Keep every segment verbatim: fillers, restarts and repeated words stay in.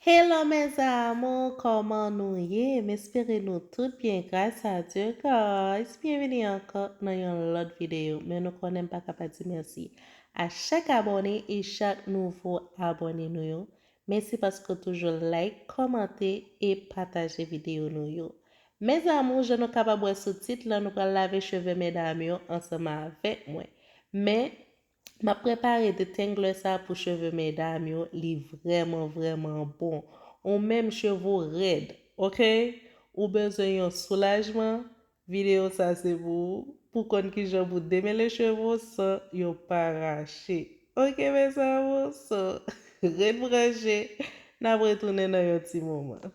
Hello mes amours, kòman nou ye? M espere nou tout byen, grâce à Dieu, guys. Byenvini ankò nan yon lòt videyo. Men nou konnen m pa ka pa di mèsi a chak abòne e chak nouvo abòne nou yo. Mèsi paske w toujou like, kòmante e pataje videyo nou yo. Mes amours, jan nou kapab wè sou tit lan, nou pral lave cheve medam yo ansanm avèk mwen. Men, m ap prepare detangler sa pou cheve medam yo, li vrèman, vrèman bon. Ou menm cheve w rèd, oke? Ou bezwen yon soulajman? Videyo sa se pou ou, pou konn kijan pou demele cheve w san yo pa rache. Oke mes amours, so, ret branche, n ap retounen nan yon ti moman.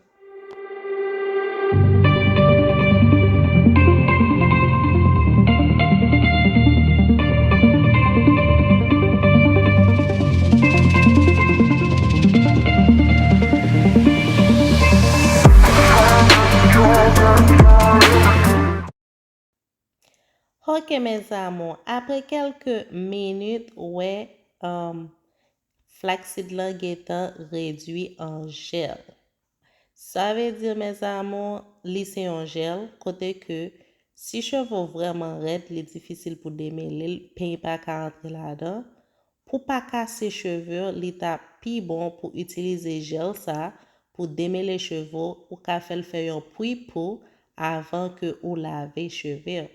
Ok mes amours, apre kèlke minit, ou wè, um, flaxseed lan gentan redwi an jèl. Sa vle di mes amours, li se yon jèl kote ke si cheve w vrèman rèd, li difisil pou demele l, peny pa ka antre ladan. Pou pa kase cheve w, li ta pi bon pou itilize jèl sa pou demele cheve w, ou ka fè l fè yon pwi pou avan ke ou lave cheve w.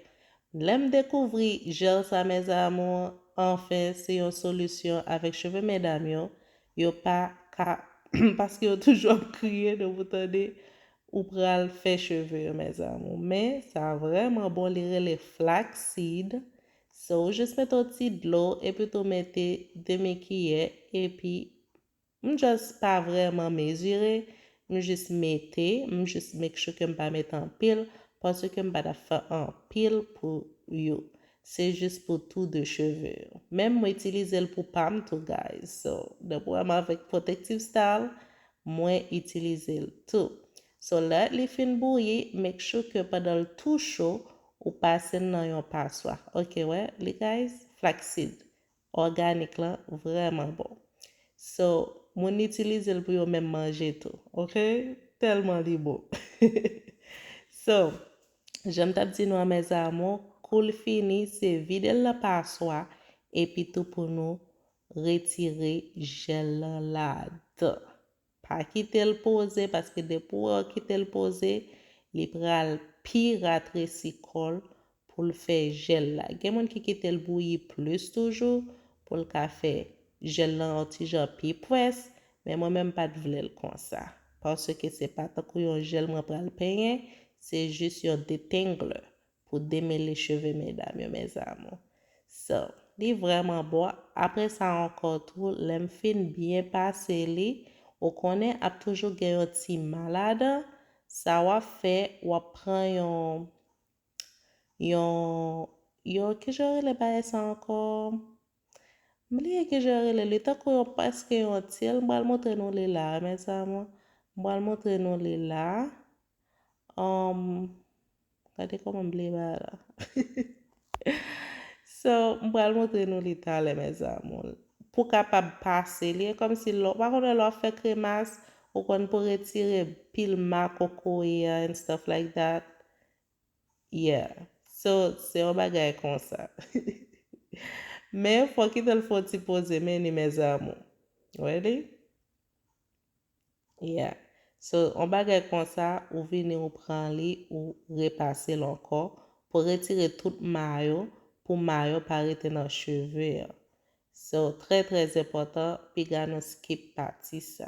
Lè m dekouvri jèl sa mes amours, anfen, se yon solisyon avèk cheve medam yo, yo pa ka, paske yo toujou ap kriye, donk ou tande, ou pral fè cheve yo mes amours. Men sa vrèman bon, li rele flaxseed. So, ou jis mete yon ti dlo, epi tou mete demi kiyè, epi m just pa vrèman mezire, m jis mete, m jis make sure ke m pa mete anpil, paske m pa t ap fè anpil pou yo. Se jis pou tou de cheve yo. Menm mwen itilize l pou pa m tou, guys. So, depi w wè m avèk protective style, mwen itilize l tou. So, lè li fin bouyi, make sure ke pandan l tou cho, ou pase l nan yon paswa. Ok, wè, li, guys, flaxseed òganik lan vrèman bon. So, moun itilize l pou yo menm manje tou, ok? Tèlman li bon. So, jan m t ap di nou an, mes amours, kou l fini, se vide l nan paswa, epi tou pou nou retire jèl lan ladan. Pa kite l poze, paske depi w kite l poze, li pral pi ratresi kò l pou l fè jèl la. Gen moun ki kite l bouyi plis toujou pou l ka fè jèl lan yon ti jan pi pwès, men mwen menm m pa t vle l konsa. Paske se pa tankou yon jèl mwen pral penyen, se jis yon detangler pou demele cheve medam yo, mes amours. So, li vrèman bon. Apre sa ankò tou, lè m fin byen pase li, ou konnen ap toujou gen yon ti ma ladan. Sa w ap fè, w ap pran yon, yon, yon, kijan yo rele bagay sa ankò? M bliye kijan yo rele li, tankou yon, prèske yon til. M pral montre nou li la, mes amours. M pral montre nou li la. Um, gade kòman m bliye bagay la. So, m pral montre nou li talè, mes amours. Pou kapab pase li, e kòmsi lè, w pa konnen lè w ap fè kremas, ou konn pou retire pil ma kokoye a and stuff like that. Yeah. So, se yon bagay konsa. Men, fò kite l fè yon ti poze, men ni, mes amours. Ready? Yeah. So, yon bagay konsa, ou vini, ou pran li, ou repase l ankò pou retire tout ma yo, pou ma yo pa rete nan cheve a. So, trè, trè enpòtan, piga nou skip pati sa.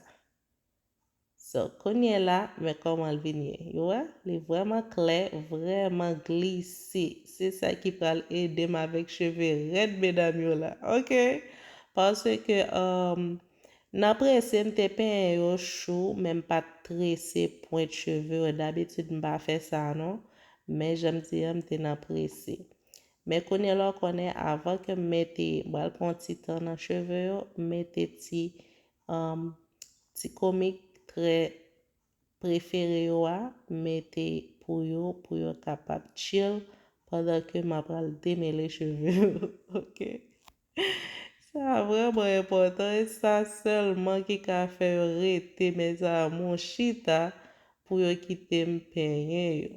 So, kounye la, men kòman l vin ye. Yo wè, li vrèman klè, vrèman glise. Se sa ki pral ede m avèk cheve rèd medam yo la. Ok? Paske, um, nan prese, m te penyen yo chou, men m pa t trese pwent cheve yo. Dabitid, m pa fè sa, non. Men jan m di an, m te nan prese. Men kounye la, w konnen, avan ke m mete, m pral pran ti tan nan cheve yo, m mete ti, um, ti komik trè prefere yo a, m mete pou yo, pou yo kapab chill pandan ke m ap pral demele cheve yo, ok? Sa vrèman enpòtan, e sa sèlman ki ka fè yo rete, mes amours, chita pou yo kite m penyen yo.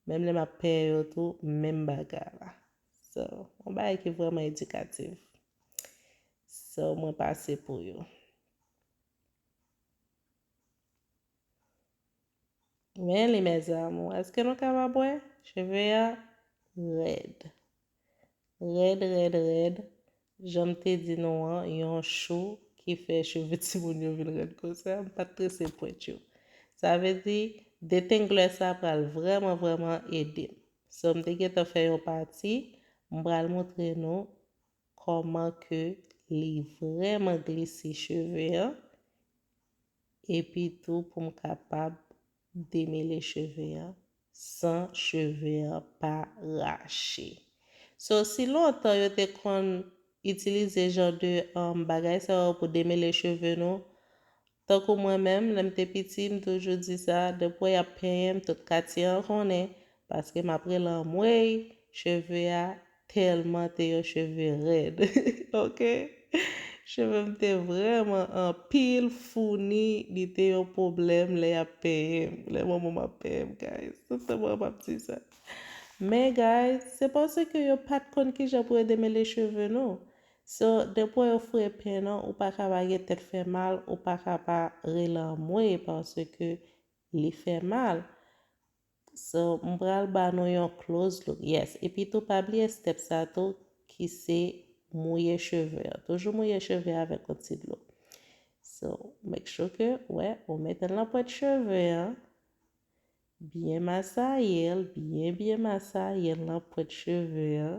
Menm lè m ap penyen yo tou, menm bagay la. So, yon bagay ki vrèman edikatif. So, mwen pase pou yo. Men li, mes amours, èske nou kapab wè? Cheve a rèd. Rèd, rèd, rèd. Jan m te di nou an, yon chou ki fè cheve timoun yo vin rèd konsa, m pa t trese pwent yo. Sa vle di, detangler sa pral vrèman, vrèman ede m. So, m te gentan fè yon pati, m pral montre nou kòman ke li vrèman glise cheve an, epi tou pou m kapab demele cheve an san cheve an pa rache. So, si lontan yo te konn itilize jan de, um, bagay sa yo pou demele cheve nou, tankou mwen menm, lè m te piti, m toujou di sa, depi w ap penyen m, tout katye an konnen, paske m ap rele anmwey, cheve a tèlman te yon cheve rèd. Ok? Cheve m te vrèman anpil founi, li te yon pwoblèm lè y ap penyen m, lè manman m ap penyen m, guys. Tout tan mwen m ap di sa. Men, guys, se paske yo pa t konn kijan pou yo demele cheve nou. So, depi w foure pen nan, ou pa ka pa gen tèt fè mal, ou pa ka pa rele anmwey, paske li fè mal. So, m pral ba nou yon close look. Yes. Epi tou, pa bliye step sa tou, ki se mouye cheve a. Toujou mouye cheve a avèk yon ti dlo. So, make sure ke, wè, ou mete l nan pwent cheve a. Byen masaye l, byen, byen masaye l nan pwent cheve a.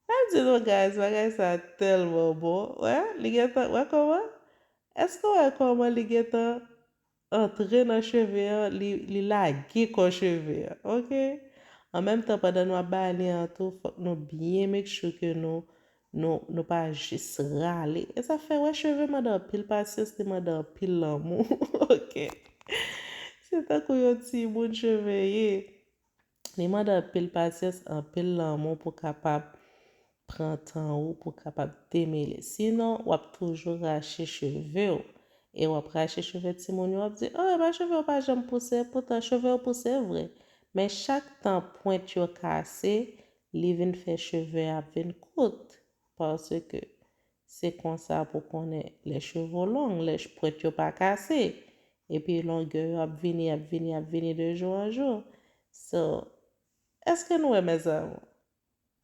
M di nou, guys, bagay sa tèlman bon. Wè, li gentan, wè kòman? Èske w wè kòman li gentan antre nan cheve an, li, li lage kò cheve an, ok? An menm tan, pandan nou ap bay li an tou, fòk nou byen make sure ke nou, nou, nou pa jis rale. E sa fè, wè, cheve mande anpil pasyans, li mande anpil lanmou, ok? Se tankou yon timoun cheve ye. Li mande anpil pasyans, anpil lanmou pou kapab pran tan ou, pou kapab demele. Sinon, w ap toujou rache cheve w. E w ap rache cheve timoun yo, w ap di, "Oh, e pa cheve w pa janm pouse," poutan cheve w pouse vre. Men chak tan pwent yo kase, li vin fè cheve a vin kout. Paske se konsa pou konnen lè cheve w long, lè ch-, pwent yo pa kase. Epi longè yo ap vini, ap vini, ap vini de jou an jou. So, èske nou wè, mes amours?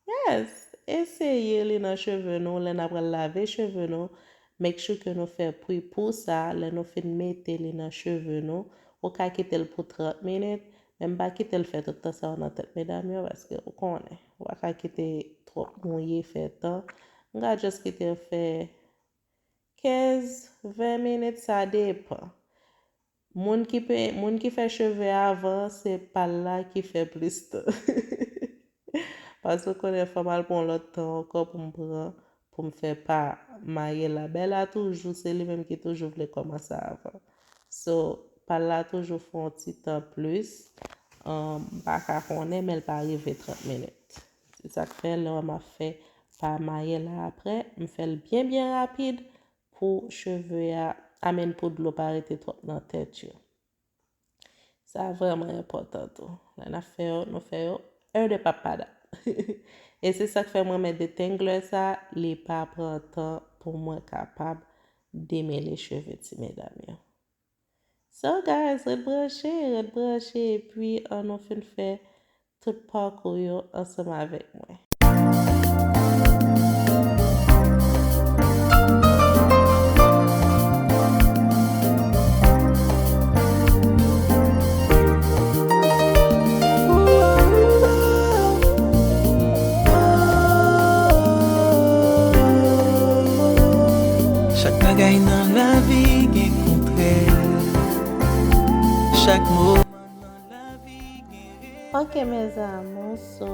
Yes! Eseye li nan cheve nou, lè n ap pral lave cheve nou, make sure ke nou fè pwi pou sa, lè nou fin mete li nan cheve nou, ou ka kite l pou trant minit, men m pa kite l fè tout tan sa yo nan tèt medam yo, paske ou konnen, ou pa ka kite twòp mouye fè tan. M ka just kite l fè kenz, ven minit, sa depan. Moun ki pe, moun ki fè cheve avan, se pa l la ki fè plis tan. Paske w konnen fò m al pran lòt tan ankò pou m pran, pou m fè pa maye la. Bèla toujou, se li menm ki toujou vle kòmanse avan. So, pa l la toujou fè yon ti tan plis. Um, m pa ka konnen, men l pa rive trant minit. Se sa k fè, lè w wè m ap fè pa maye la apre, m fè l byen, byen rapid pou cheve a, I mean, pou dlo pa rete twòp nan tèt yo. Sa vrèman enpòtan tou. Lè n ap fè yo, nou fè yo un de papada. E se sa k fè mwen renmen detangler sa, li pa pran tan pou mwen kapab demele cheve ti medam yo. So guys, ret branche, ret branche, epi an nou fin fè tout pakou yo ansanm avèk mwen. Chak bagay nan lavi gen kontrè. Chak moman nan lavi gen. Ok, mes amours, so,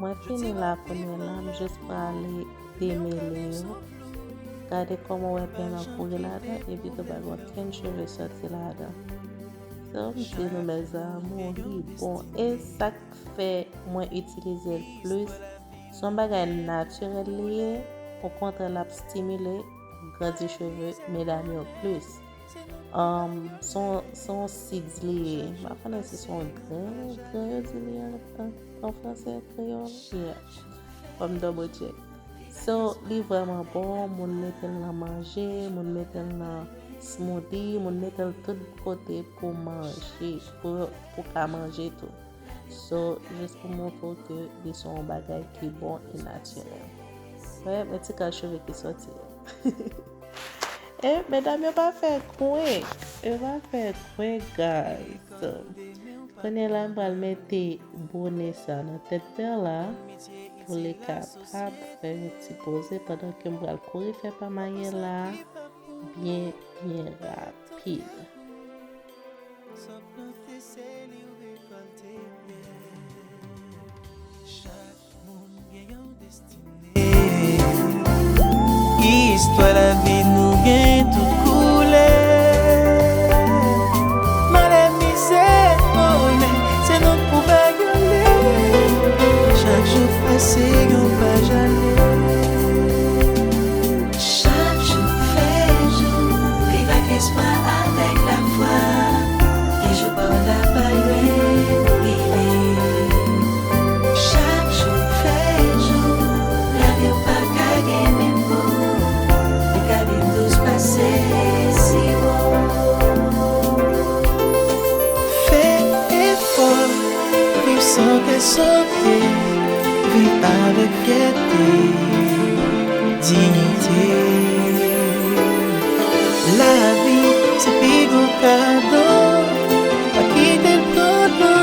mwen fini la kounye la, m jis prale demele yo. Gade kòman w wè pen nan kouri ladan, epi tou pa gen okenn cheve sòti ladan. So, m di nou, mes amours, li bon. E sa k fè mwen itilize l plis, se yon bagay natirèl li ye, Okontrè, l ap stimile grandi cheve medam yo plis. Um, se yon, se yon seeds li ye. M pa konnen si se yon grenn, grenn yo di li an, an, an franse, an kreyòl. Yeah. Fò m double check. So, li vrèman bon, moun mete l nan manje, moun mete l nan smoothie, moun mete l tout kote pou manje, pou, pou ka manje tou. So, jis pou montre w ke li se yon bagay ki bon e natirèl. Wè, men ti kal cheve ki sòti yo. E, medam yo pa fè kwen. Yo pa fè kwen, guys. So, kounye a la, m pral mete bonè sa nan tèt Perla pou li kapab fè yon ti poze pandan ke m pral kouri fè pa mayen la byen, byen rapid. Sa w plante, se li w rekòlte. Chak moun gen yon destine. Istwa lavi nou gen tout koulè. Malè, mizè, bonè, se nou k pou bagay yo lè. Chak jou pase, yon paj ale. Chak jou fè jou, viv ak espwa, avèk lafwa. Gen jou pa w la pa lwen rive. Chak jou fè jou, lavi w pa ka gen menm gou. Li ka vin dous pase siwo. Fè efò, viv san kè sote, viv avèk fyète, diyite. Lavi se pi gwo kado, pa kite l pran dlo.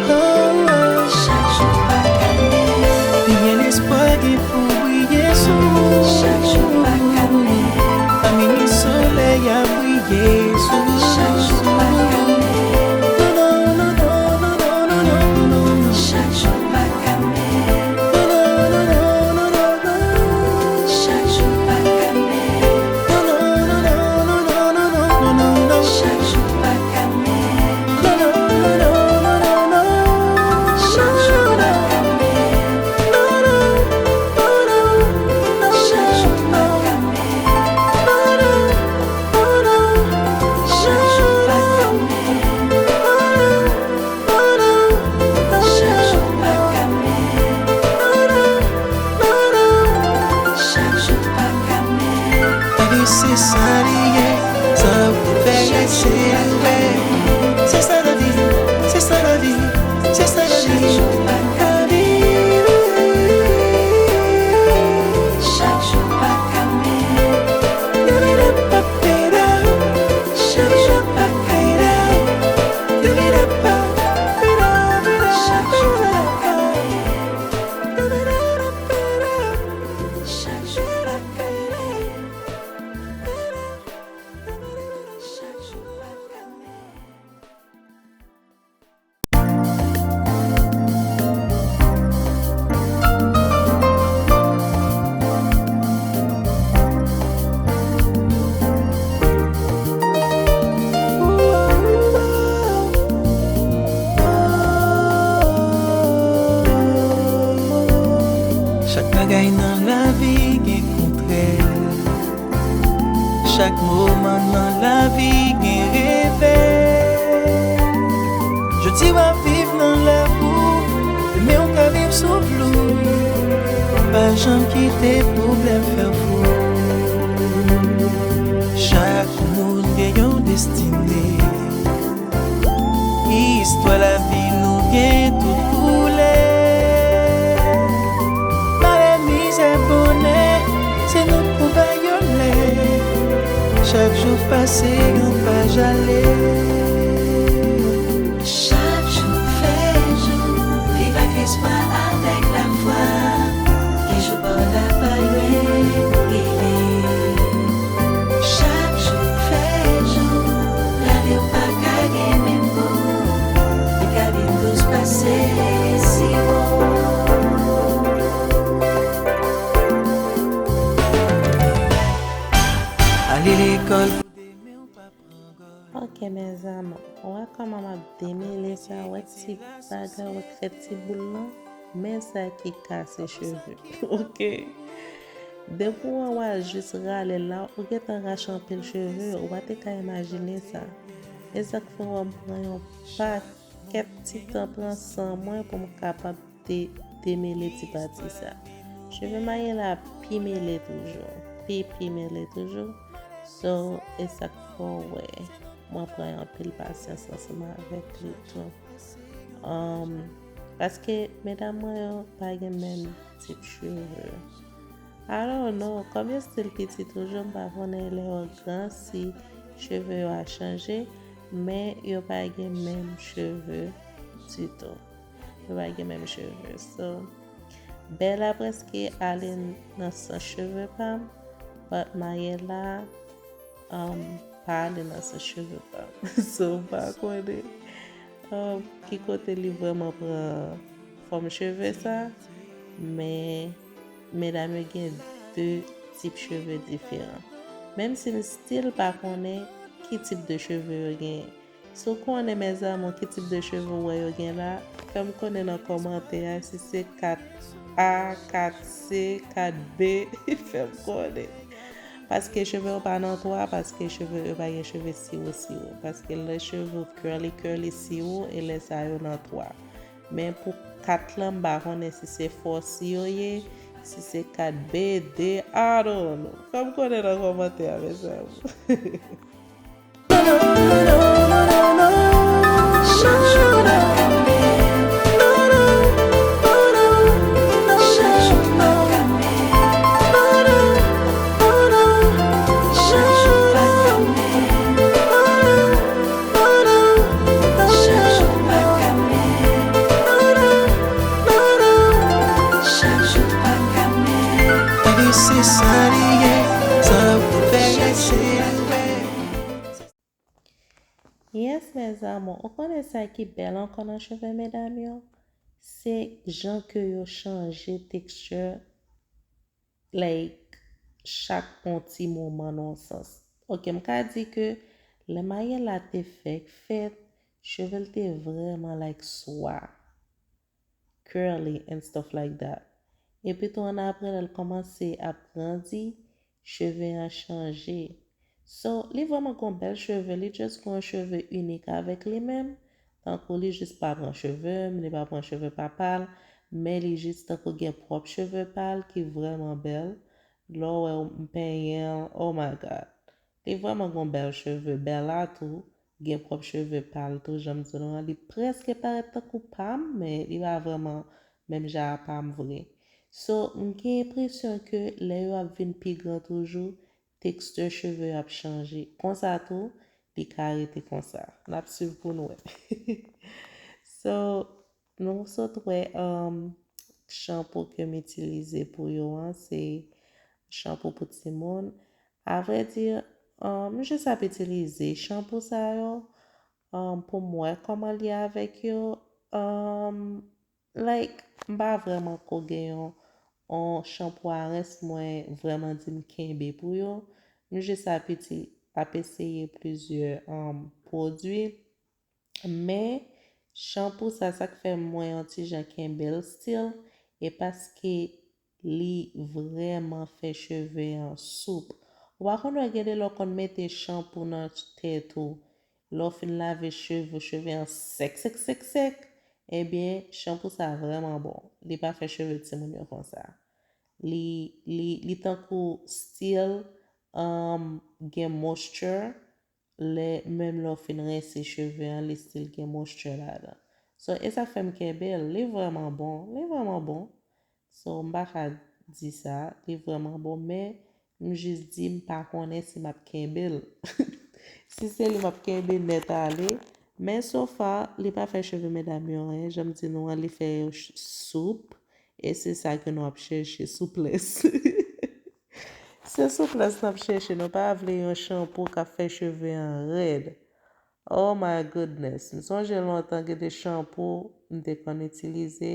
Oh, oh. Chak jou pa ka menm. Pi byen lespwa gen pou briye sou ou. Chak jou pa ka menm. Pa minit solèy ap briye sou ou. Chak jou pa ka menm. Non, non, non, non, non, non, non, non, non. Chak jou pa ka menm. Non, non, non, non, non, non, non. Chak jou pa ka menm. Non, non, non, non, non, non, non, non, non. Chak jou pa ka menm. Non, non, non, non, non, non, non. Chak jou pa ka menm. Non, non, non, non, non. Chak jou pa ka menm. Non, non, non, non. Chak jou pa ka menm. Non, non. Chak jou pa ka menm. Chak jou pa ka menm. Lavi se sa li ye, sa ou fè se ou fè. Se sa lavi, se sa lavi, se sa lavi. Chak jou pa ka menm. Chak jou pa ka menm. Chak jou pa ka menm. Chak bagay nan lavi gen kontrè. Chak moman nan lavi gen revè. Jodi w ap viv nan labou, demen w ka viv sou flou. Pa janm kite pwoblèm fè w fou. Chak moun gen yon destine. Istwa lavi nou gen tout koulè. Malè, mizè, bonè, se nou k pou bay yo lè. Chak jou pase, yon paj ale. Chak jou fè jou, viv ak espwa, avèk lafwa. Gen jou pa w la pa lwen rive. Chak jou fè jou, lavi w pa ka gen menm gou. Li ka vin dous pase siwo. Ale lekòl pou demen w pa pran gòl. Ok, mes amours, ou wè kòman m ap demele sa, wè ti bagay, wè fè ti boul lan? Men sa ki kase cheve. Ok. Depi w wè w al jis rale l la, ou gentan rache anpil cheve, ou pa te ka imajine sa. E sa k fè w wè m pran yon pakèt ti tan pran san mwen pou m kapab te demele ti pati sa. Cheve Mayela pi mele toujou, pi pi mele toujou. So, e sa k fè w wè mwen pran anpil pasyans ansanm avèk li tou. Um, paske medam mwen yo pa gen menm tip cheve. I don't know, kòm yo still piti toujou, m pa konnen lè yo gran si cheve yo a chanje, men yo pa gen menm cheve ditou. Yo pa gen menm cheve. So, Bella prèske ale nan sans cheve pa m, but Mayela, um, pa ale nan sans cheve pa m. So, m pa konnen, um, ki kote li vrèman pran fòm cheve sa, men medam yo gen de tip cheve diferan. Menm si m still pa konnen ki tip de cheve yo genyen. Si w konnen, mes amours, ki tip de cheve w wè yo gen la, fè m konnen nan kòmantè a, si se kat A, kat C, kat B, fè m konnen. Paske cheve yo pa nan twa, paske cheve yo pa gen cheve siwo siwo. Paske lè cheve w curly curly siwo, e lè sa yo nan twa. Men pou kat lan, m pa konnen si se four C yo ye, si se kat B, D, I don't know. Fè m konnen nan kòmantè a, mes amours. Baby, se sa li ye, sa ou fè ye, se li ye. Yes, mes amours, ou konnen sa ki bèl ankò nan cheve medam yo? Se jan ke yo chanje texture, like, chak yon ti moman nan yon sans. Ok, m ka di ke lè Mayela te fèk fèt, cheve l te vrèman, like, swa, curly and stuff like that. Epi tou, annapre, lè l kòmanse ap grandi, cheve an chanje. So, li vrèman gon bèl cheve, li just gon cheve inik avèk li menm. Tankou li jis pa pran cheve m, li pa pran cheve papa l, men li jis tankou gen pwòp cheve pa l ki vrèman bèl. Lè w wè m penyen l, oh my God. Li vrèman gon bèl cheve, Bella tou gen pwòp cheve pa l tou, jan m di nou an, li prèske parèt tankou pa m, men li pa vrèman menm jan a pa m vre. So, m gen enpresyon ke lè yo ap vin pi gran toujou, texture cheve yo ap chanje. Konsa tou, li ka rete konsa. N ap swiv pou n wè. So, nou sot wè, um, shampoo ke m itilize pou yo an, se shampoo pou timoun. A vrè di, um, m jis ap itilize shampoo sa yo, um, pou m wè kòman l ye avèk yo. Um, like, m pa vrèman ko gen yon, yon shampoo a rens mwen vrèman di m kenbe pou yo. M jis ap iti-, ap eseye plizyè, um, pwodui. Men, shampoo sa, sa k fè mwen yon ti jan kenbe l still, e paske li vrèman fè cheve an soup. Ou pa konn wè gen de lè w konn mete shampoo nan tèt ou, lè w fin lave cheve w, cheve an sèk, sèk, sèk, sèk, ebyen, shampoo sa vrèman bon. Li pa fè cheve timoun yo konsa. Li, li, li tankou still, um, gen moisture, lè, menm lè w fin rense cheve an, li still gen moisture ladan. So, e sa k fè m kenbe l. Li vrèman bon. Li vrèman bon. So, m pa ka di sa. Li vrèman bon, men m jis di m pa konnen si m ap kenbe l. Si se li m ap kenbe nèt ale. Men so far, li pa fè cheve medam yo anyen. Jan m di nou an, li fè yo ch-, soup. E se sa ke nou ap chèche, souplès. Se souplès n ap chèche. Nou pa vle yon shampoo k ap fè cheve an rèd. Oh my goodness. M sonje lontan gen de shampoo m te konn itilize.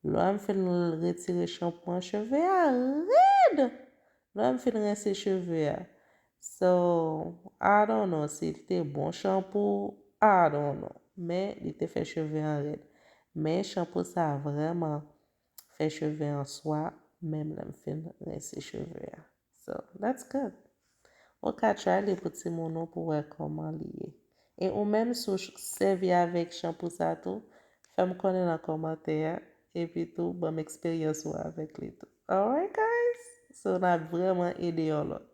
Lè m fin retire shampoo an, cheve a rèd. Lè m fin rense cheve a. So, I don't know si l te bon shampoo, I don't know. Men, li te fè cheve an rèd. Men, shampoo sa vrèman fè cheve an swa, menm lè m fin rense cheve a. So, that's good. Ou ka try li pou timoun ou pou wè kòman li ye. E ou menm, si w ch- sèvi avèk chanpou sa tou, fè m konnen nan kòmantè a, epi tou, ban m eksperyans ou avèk li tou. Alright, guys? So, n ap vrèman ede yon lòt.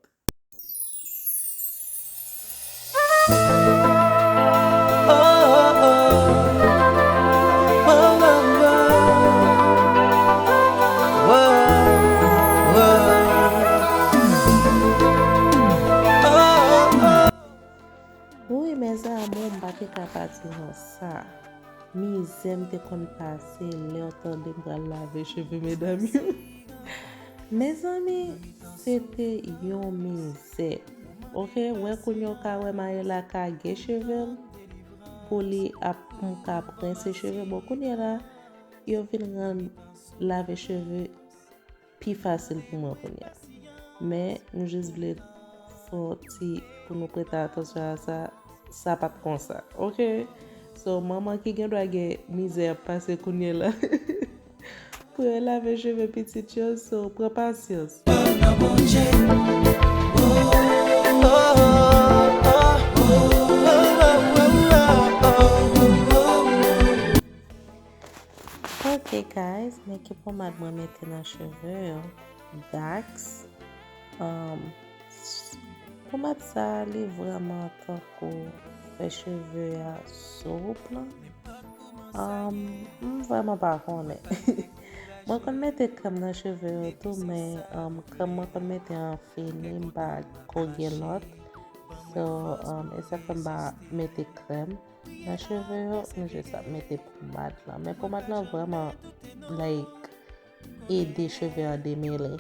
Wi, mes amours, m pa te ka pati nan sa. Mizè m te konn pase lè w tande m pral lave cheve medam yo. Mezanmi, se te yon mizè. Oke, wè kounye w ka wè Mayela ka gen cheve l pou li ap pou m ka prense cheve. Bon, kounye la, yo vin rann lave cheve pi fasil pou mwen kounye a. Men, nou jis vle fè yon ti pou nou prete atansyon a sa, sa pa t konsa. Oke? So, manman ki gen dwa gen mizè ap pase kounye la pou yo lave cheve pitit yo, so, pran pasyans. Ok, guys, men ki pomad mwen mete nan cheve yo. Dax. Um, pomad sa, li vrèman tankou fè cheve a soup. Um, m vrèman pa konnen. Mwen konn mete krèm nan cheve yo tou, men um, krèm mwen konn mete an fini, m pa ko gen lòt. So, um, e sa fè m pa mete krèm nan cheve yo, m jis ap mete pomad lan. Men pomad lan vrèman, like, ede cheve an demele.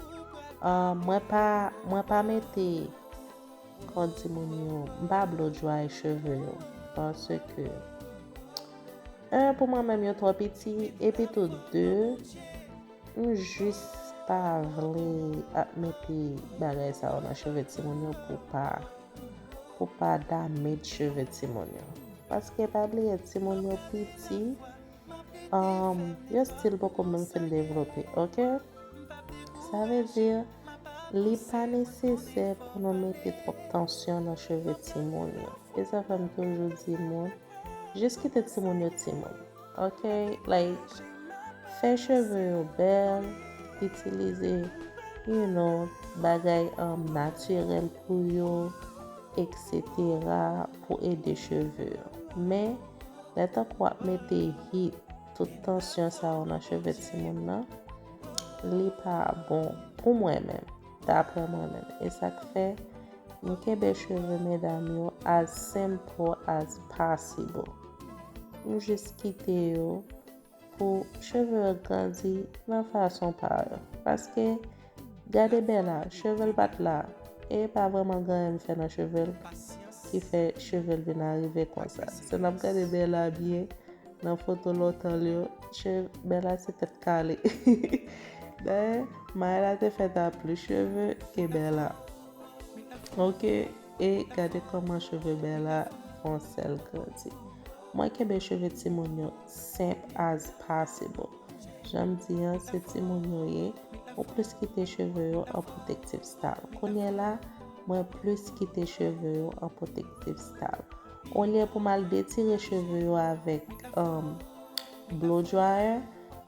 Ah, mwen pa, mwen pa mete, kòm di moun yo, m pa blow dry cheve yo. Paske, en, pou mwen menm, yo twò piti. Epi tou, de, m jis pa vle ap mete bagay sa yo nan cheve timoun yo pou pa, pou pa damage cheve timoun yo. Paske pa bliye, timoun yo piti, um, yo still poko menm fin devlope, oke? Sa vle di, li pa nesesè pou nou mete twòp tansyon nan cheve timoun yo. E sa fè m toujou di moun, jis kite timoun yo timoun. Oke? Like, fè cheve yo bèl, itilize, you know, bagay, um, natirèl pou yo, et cetera, pou ede cheve yo. Men, lè tankou w ap mete heat, tout tansyon sa yo nan cheve timoun nan, li pa bon pou mwen menm, daprè mwen menm. E sa k fè, m kenbe cheve medam yo as simple as possible. M jis kite yo pou cheve yo grandi nan fason pa yo. Paske, gade Bella, cheve l pa t la. E pa vrèman gen anyen m fè nan cheve l ki fè cheve l vin arive konsa. Si n ap gade Bella byen, nan foto lontan l yo, che-, Bella se tèt kale. Dayè, Mayela te fèt a plis cheve ke Bella. Oke, e gade kòman cheve Bella fè yon sèl grandi. Mwen kenbe cheve timoun yo senp as possible. Jan m di an, se timoun yo ye, ou plis kite cheve yo an protective style. Kounye la, mwen plis kite cheve yo an protective style. Olye pou m al detire cheve yo avèk, um, blow dryer,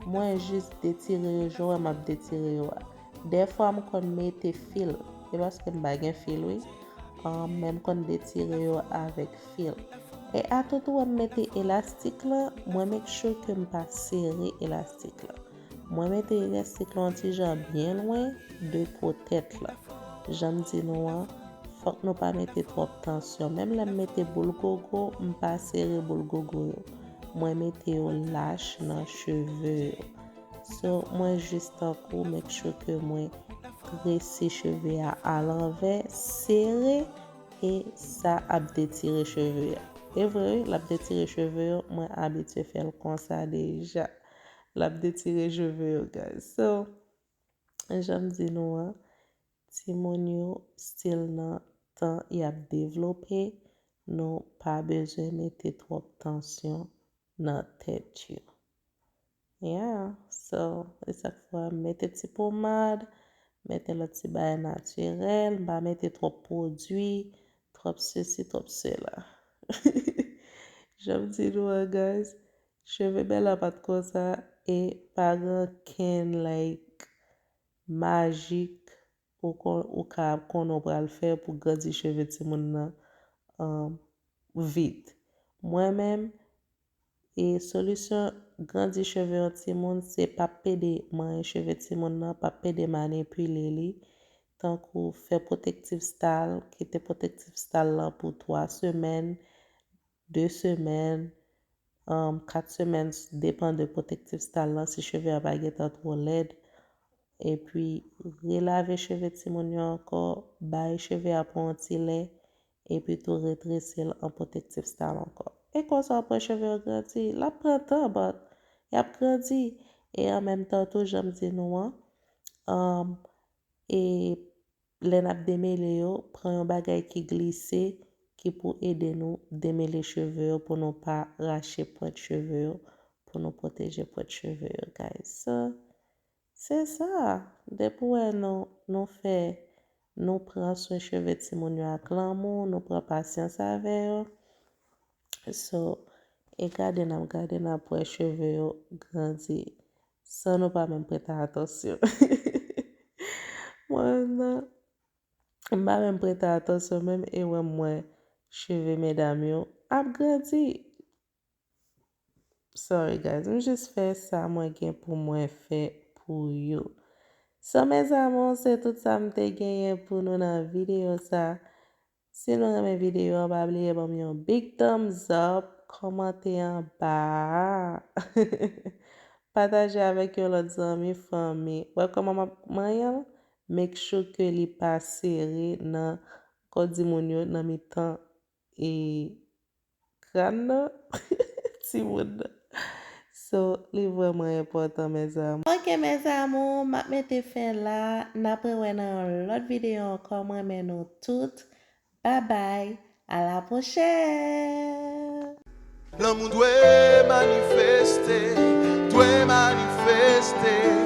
mwen jis detire yo jan w wè m ap detire yo a. Dèfwa m konn mete fil, e paske m pa gen fil wi, um, men m konn detire yo avèk fil. E a tout ou wè m mete elastik lan, mwen make sure ke m pa sere elastik lan. Mwen mete elastik lan yon ti jan byen lwen de po tèt la. Jan m di nou an, fòk nou pa mete twòp tansyon. Menm lè m mete boul gogo, m pa sere boul gogo yo. Mwen mete yo lach nan cheve yo. So, mwen jis tankou make sure ke mwen trese cheve a alanvè, sere, e sa ap detire cheve a. E vre wi, l ap detire cheve yo, mwen abitye fè l konsa deja. L ap detire cheve yo, guys. So, jan m di nou an, timoun yo still nan tan y ap devlope, nou pa bezwen mete twòp tansyon nan tèt yo. Yeah, so, e sa k fè m mete ti pomad, mete lòt ti bagay natirèl, m pa mete twòp pwodui, twòp sesi, twòp sela. Jan m di nou an, guys, cheve Bella pa t konsa, e pa gen ankenn, like, majik ou kon, ou ka konnen w pral fè pou grandi cheve timoun nan, um, vit. Mwen menm, e solisyon grandi cheve yon timoun, se pa pede manyen cheve timoun nan, pa pede manipile li, tankou fè protective style, kite protective style lan pou twa semèn, de semèn, um, kat semèn, depan de protective style lan, si cheve a pa gentan twò lèd. Epi, relave cheve timoun yo ankò, bay cheve a pran yon ti lè, epi tou retrese l an protective style ankò. E konsa w pran cheve yo grandi, l ap pran tan, but y ap grandi. E an menm tan tou, jan m di nou an, um, e lè n ap demele yo, pran yon bagay ki glise, ki pou ede nou demele cheve yo, pou nou pa rache pwent cheve yo, pou nou pwoteje pwent cheve yo, guys. So, se sa. Depi w wè nou, nou fè, nou pran swen cheve timoun yo ak lanmou, nou pran pasyans avè yo. So, e gade n ap gade, n ap wè cheve yo grandi san nou pa menm prete atansyon. Mwen menm nan, m pa menm prete atansyon menm, e wè m wè cheve medam yo ap grandi. Sorry, guys, m jis fè sa mwen gen pou mwen fè pou yo. So, mes amours, se tout sa m te genyen pou nou nan videyo sa. Si nou renmen videyo an, pa bliye ban m yon big thumbs up, kòmante anba a. Pataje avèk yon lòt zanmi, fanmi. Wè kòman m ap manyen l? Make sure ke li pa sere nan kò di moun yo nan mitan e kràn nan timoun nan. So, li vrèman enpòtan, mes amours. Ok, mes amours, m ap mete fen la. N ap rewè nan yon lòt videyo ankò. M renmen nou tout. Bye bye. À la prochaine. Lanmou dwe manifeste, dwe manifeste.